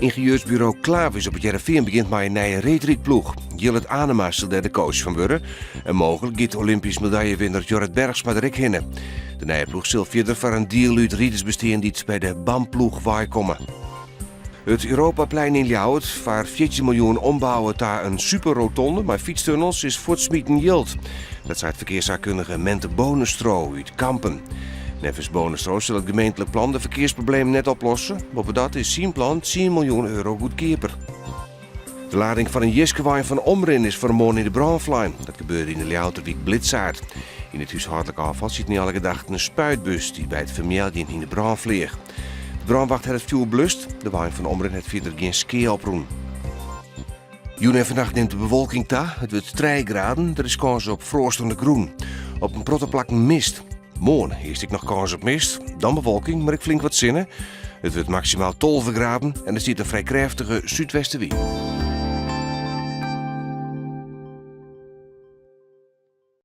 Yngenieursburo Clavis op It Hearrenfean begjint mei in nije reedrydploech. Jillert Anema sil dêr de coach fan wurde. En mooglik giet Olympysk medaljewinner Jorrit Bergsma der ek hinne. De nije ploech sil fierder foar in diel út riders bestean dy't by de BAM-ploech weikomme. It Europaplein yn Ljouwert foar 14 miljoen ombouwe ta in superrotonde mei fytstunnels is fuortsmiten jild. Dat seit ferkearssaakkundige Mente Bonestroo út Kampen. Neffens Bonestroo sil it gemeentlik plan de ferkearsproblemen net oplosse. Boppedat is syn plan tsien miljoen euro goedkeaper. De lading fan in jiskewein fan Omrin is fannemoarn yn de brân flein. Dat gebeurde yn de Ljouwerter wyk Blitsaerd. Yn it húshâldlik ôffal siet nei alle gedachten in spuitbus dy't by it fermealjen yn de brân fleach. De brânwacht hat it fjoer blust. De wein fan Omrin hat fierder gjin skea oprûn. Jûn en fannacht nimt de bewolking ta. It wurdt trije graden. Der is kâns op froast oan de grûn. Op in protte plakken mist. Moarn earst ek noch kâns op mist, dan bewolking, mar ek flink wat sinne. It wurdt maksimaal 12 graden en der stiet in frij krêftige súdwestewyn.